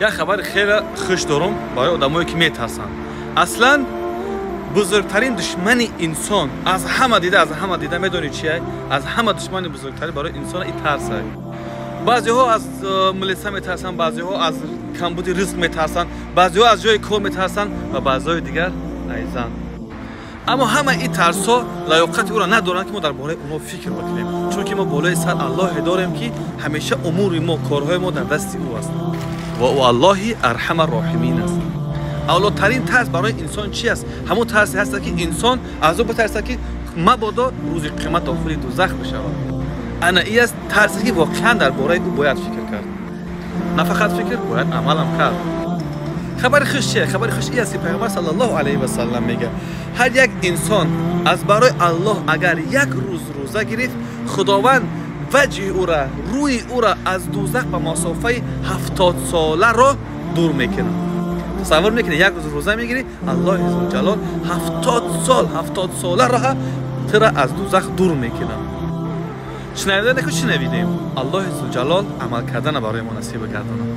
Як хабари хеле хуш дорам барои одамое ки метарсанд. Аслан бузургтарин душмани инсон аз ҳама дида, аз ҳама дида медонӣ чие? Аз ҳама душмани бузургтарин барои инсон и тарсай. Баъзеҳо аз милиса метарсанд, баъзеҳо аз камбуди ризқ метарсанд, баъзеҳо аз ҷои кор метарсанд ва баъзеҳои дигар айзан. Аммо ҳама ин тарсҳо лаёқати ӯро надоранд, ки мо дар бораи онҳо фикр бикунем, чунки мо болои сар Аллоҳе дорем, ки ҳамеша умури мо, корҳои мо дар дасти ӯ аст ва ӯ Аллоҳи арҳама роҳимин аст. Авлотарин тарс барои инсон чи аст? Ҳамон тарсе ҳаст, ки инсон аз ӯ битарсад, ки мабодо рӯзи қиёмат дохили дӯзах бишавад. Ана и аст тарсе, ки воқеан дар бораи ӯ бояд фикр кард. На фақат фикр, бояд амалам кард. Хабари хуш чие? Хабари хуш и аст, ки Пайғамбар саллаллоҳу алайҳи васаллам мегӯяд: ҳар як инсон аз барои Аллоҳ агар як рӯз рӯза гирифт, Худованд ваҷҳи ӯра, рӯи ӯра аз дӯзах ба масофаи 70 соларо дур мекунад. Тасаввур мекунӣ, як рӯз рӯза мегирӣ, Аллоҳи зулҷалол 70 сол, 70 сола роҳа тура аз дӯзах дур мекунад. Шунавида неку шунавидем. Аллоҳи зулҷалол амал кардана барои мо насиб гардонад.